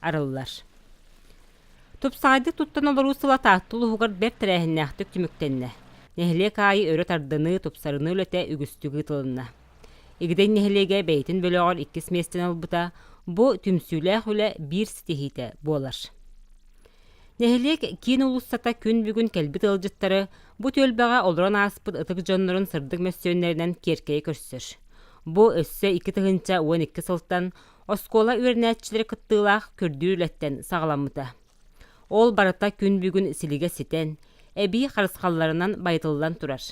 арыллар. Тупсаҕайдык туттан олоруу сыла Таатта улууһугар бэрт тэрээһиннээхтик түмүктэннэ. Нэһилиэк аайы өрө тардыныы, тупсарыныы үлэтэ үгүстүк ыытылынна. Игидэй нэһилиэгэ бэйэтин бөлөҕөр иккис миэстэни ылбыта, бу түмсүүлээх үлэ биир ситиһиитэ буолар. Нэһилиэк киин уулуссата күн бүгүн кэлбит ыалдьыттары бу түөлбэҕэ олорон ааспыт ытык дьоннорун сырдык мөссүөннэринэн киэркэйэ көрсөр. Бу өссө 2012 сылтан оскуола үөрэнээччилэрэ кыттыылаах көрдүүр үлэттэн саҕаламмыта. Ол барыта күн бүгүн силигэ ситэн, эбии харысхалларынан байытыллан турар.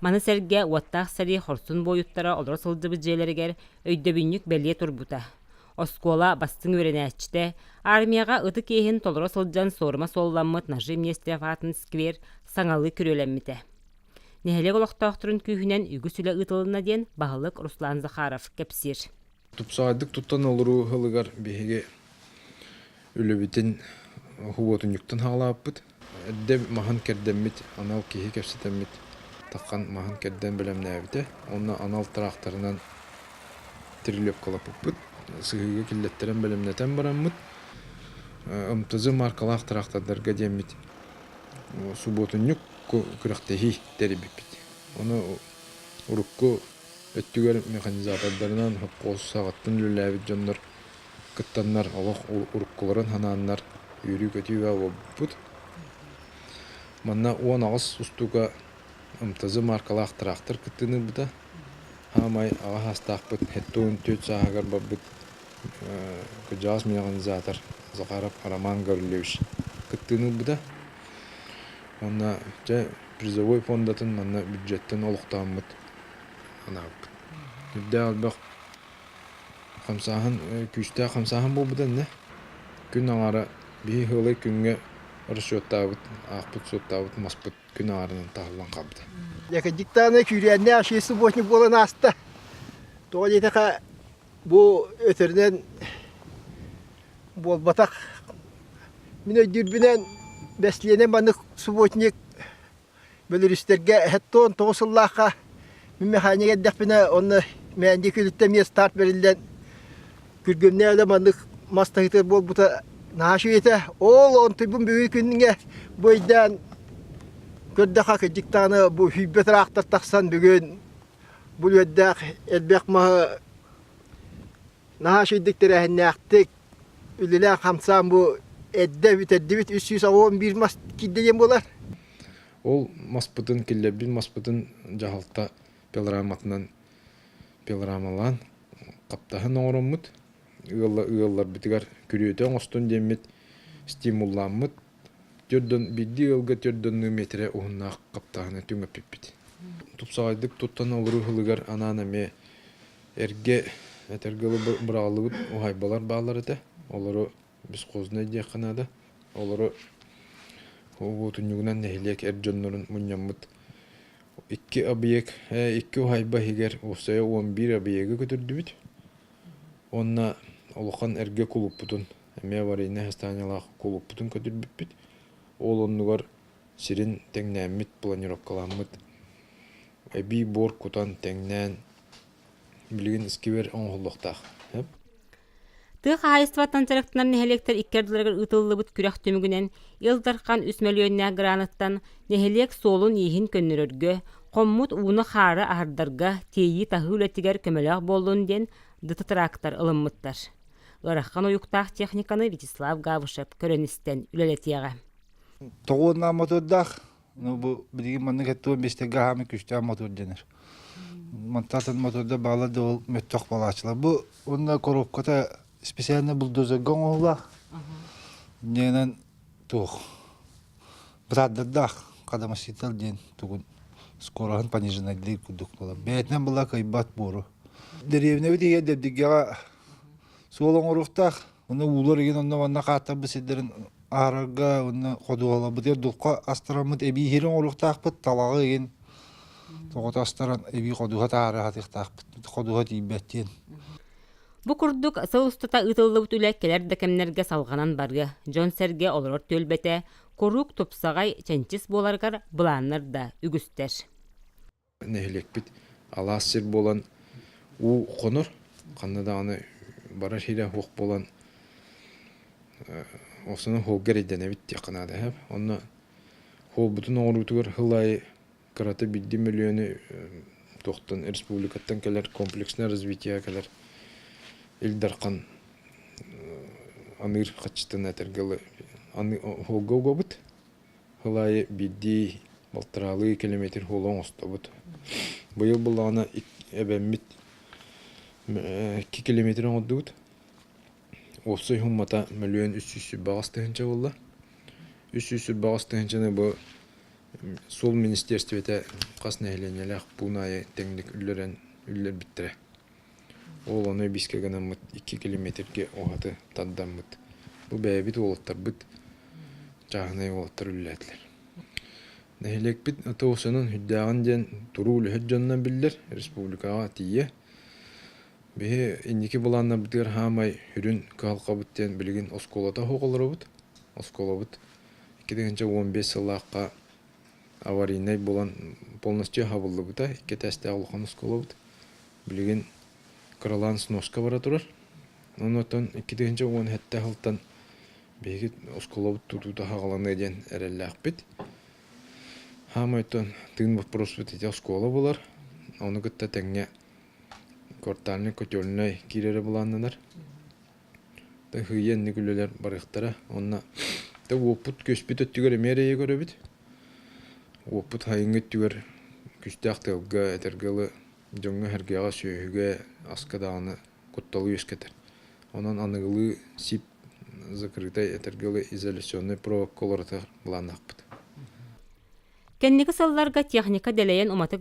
Маны сэргэ уоттаах сэрии хорсун буойуттара олоро сылдьыбыт дьиэлэригэр өйдөбүнньүк бэлиэ турбута. Оскуола бастыҥ үөрэнээччитэ, армияҕа ытык иэһин толоро сылдьан суорума суолламмыт Нажим Нестеров аатын сквер саҥалыы күрүөлэммитэ. Нэһилиэк олохтоохторун күүһүнэн үгүс үлэ ыытылынна диэн баһылык Руслан Захаров кэпсиир. Тупсаҕайдык туттан олоруу ыһылыгар биһиги үлэбитин хубуотунньуктан хаалааппыт. Эрдэ маһын кэрдэммит, анал киһи кэпсэтэммит таххан маһын кэрдэн бэлэмнээбитэ. Уонна анал тыраахтарынан трелевкалаппыппыт. Сыһыыга киллэттэрэн бэлэмнэтэн бараммыт, МТЗ маркалаах тыраахтардарга диэммит субуотунньук күрэхтэһии тэрийбиппит. Ону урукку өттүгэр механизатордарынан хопхуос саҕаттан үлэлээбит дьоннор кыттаннар олох уруккуларын санааннар үөрүү-көтүү буолбуппут. Манна 18 устуука МТЗ маркалаах тыраахтар кыттыыны ылбыта. Хаамай аҕа саастаахпыт 74 сааһыгар барбыт кырдьаҕас механизатор Захаров Роман Гаврильевич кыттыыны ылбыта. Уонна дьэ призовой фондатын манна бюджеттэн олохтооммут анаабыппыт. Үрдээх элбэх хамсааһын күүстээх хамсааһын буолбута иннэ. Күн аҥаара биһи ыалай күҥҥэ расчеттаабыт, аахпыт-суоттаабыт маспыт күн аҥаарынан таһыллан хаалбыта. Дьэкэдьиктааны күүрээннээх шесть субботник буолан ааста. Тоҕо диэтэхэ, бу өтөрүнэн буолбатах. Мин өйдүүрбүнэн, бэстилиэнэй маннык субботник Бөлөрүүстэргэ 79 сыллаахха мин механик эрдэхпинэ, онно Мээнди күлүттэн эмиэ старт бэриллэн, күргүөмнээх үлэ маннык мас таһыытыгар буолбута наһаа үчүгэй этэ. Ол онтуйбун бүгүн күҥҥэ бу өйдөөн көрдөххө, кырдьык даҕаны бу сүүрбэ тыраахтар тахсан бүгүн бу үөрдээх элбэх маһы наһаа үчүгэйдик тэрээһиннээхтик үлэлээн-хамсаан бу эрдэ бүтэрдибит 381 мас киирдэ диэн буолар. Ол маспытын, киллэрбит маспытын дьаһалта пилораматынан пилорамалаан хаптаһын оҥороммут, ыалларбытыгар күрүөтэ оҥостун диэммит стимуллааммыт төрдөн биирдии ыалга төрдөннүү миэтэрэ уһуннаах хаптаһыны түҥэппиппит. Тупсаҕайдык туттан олоруу сылыгар анаан эмиэ Эргэ этэргэ дылы быраҕыллыбыт уһаайбалар бааллар этэ. Олору бесхознай диэххэ наада. Олору уотунньугунан нэһилиэк эр дьоннорун мунньаммыт икки объект, икки уһаайба иһигэр уопсайа 11 объегы көтүрдүбүт. Уонна улахан эргэ кулууппутун, эмиэ аварийнай астаниялаах кулууппутун көтүрбүппүт. Ол оннугар сирин тэҥнээммит, планировкаламмыт, эбии буор кутан тэҥнээн Билигин искибиэр оҥоһуллуохтаах. Тыа хаһаайыстыбаттан дьарыктанар нэһилиэктэр икки ардыларыгар ыытыллыбыт күрэх түмүгүнэн Ил Дархан үс мөлүйүөннээх граныттан нэһилиэк суолун-ииһин көннөрөргө, хоммут ууну-хаары аһардарга, тиэйии-таһыы үлэтигэр көмөлөөх буоллун диэн ДТ-трактор ылыммыттар. Ыарахан уйуктаах техниканы Вячеслав Гавышев көрөн-истэн үлэлэтиэҕэ. Тоҕуоннаах мотуордаах Ну бу билигин маннык эттуон биэстэргэ аһаамы күстээх мотуор дэнэр. Мантан моторда баалар да ол мөттөх балааччылар. Бу уонна коробката специально бульдозерга оҥоһулаах. Инньэнэн туох бытаардардаах кадамаситал диэн тугун скороһын пониженайдыыр курдук буолар. Бэйэтинэн была кыайбат буору. Дэриэбинэбит иһигэр Дэбдиргэҕэ суол оҥоруохтаах. Онно уулар игин онно манна хааттарбыт сирдэрин аарарга уонна ходуһаларбытыгар дулха астараммыт эбии иһири оҥоруохтаахпыт, талаҕы игин тоҕото астаран эбии ходуһа таһаара сатыахтаахпыт, ходуһа тиийбэт диэн. Бу курдук сыл устата ыытыллыбыт үлэ кэлэр да кэмнэргэ салҕанан барыа, дьон-сэргэ олорор түөлбэтэ куруук тупсаҕай, чэнчис буоларыгар былааннар да үгүстэр. Нэһилиэкпит алаас сир буолан уу хонор, ханна даҕаны барар сирэ суох буолан. Осуну хоолга эрэйдэнэбит диэххэ наада. Онно хоолбутун оҥоруутугар сыл аайы кырата биирдии мөлүйүөнү туохтан республикаттан кэлэр комплекснай развитиеҕа кэлэр Ил Дархан аныыр хаччытын этэргэ дылы хоолга угабыт. Сыл аайы биирдии балтараалыы километр суолу оҥостобут. Быйыл буоллаҕына эбэммит 2 километр оҥордубут. Уопсай суммата 1 328 000 буолла. 328 тыһыынчаны бу суол министиэристибэтэ хас нэһилиэнньэлээх пуун аайы тэҥник үллэрэн үллэрбиттэрэ. Ол ону эбиискэ гынаммыт 2 километргэ уһаты тардаммыт. Бу бэйэбит уолаттарбыт чааһынай уолаттар үлэлээтилэр. Нэһилиэкпит АТО-сынан сүрдээҕин диэн туруу үлэһит дьонунан биллэр республикаҕа тиийэ. Биһи инники былааннарбытыгар хаамай сүрүн кыһалҕабыт диэн билигин оскуолата суох олоробут. Оскуолабыт 2015 сыллаахха аварийнай буолан полностью хабыллыбыта. Икки этээстээх улахан оскуолабыт. Билигин кыралаан сноска бара турар. Онон 2017 сылтан биһиги оскуолабыт тутуута хаҕаланыа диэн эрэллээхпит. Хаамай оттон тыын боппуруоспут ити оскуола буолар. Ону кытта тэҥҥэ квартальнай котельнай киирэрэ былааннанар. Ыһыйа инник үлэлэр барыахтара. Онно уоппут көспүт өттүгэр эмиэ эрэйи көрөбүт. Уоппут сайыҥҥы өттүгэр күстээх тыалга, этэргэ дылы дьоҥҥо-сэргэҕэ, сүөһүгэ, аска даҕаны кутталы үөскэтэр. Онон аныгылыы СИП закрытай этэргэ дылы изоляционнай проводка уларытар былааннаахпыт. Кэнники сылларга техника дэлэйэн уматык.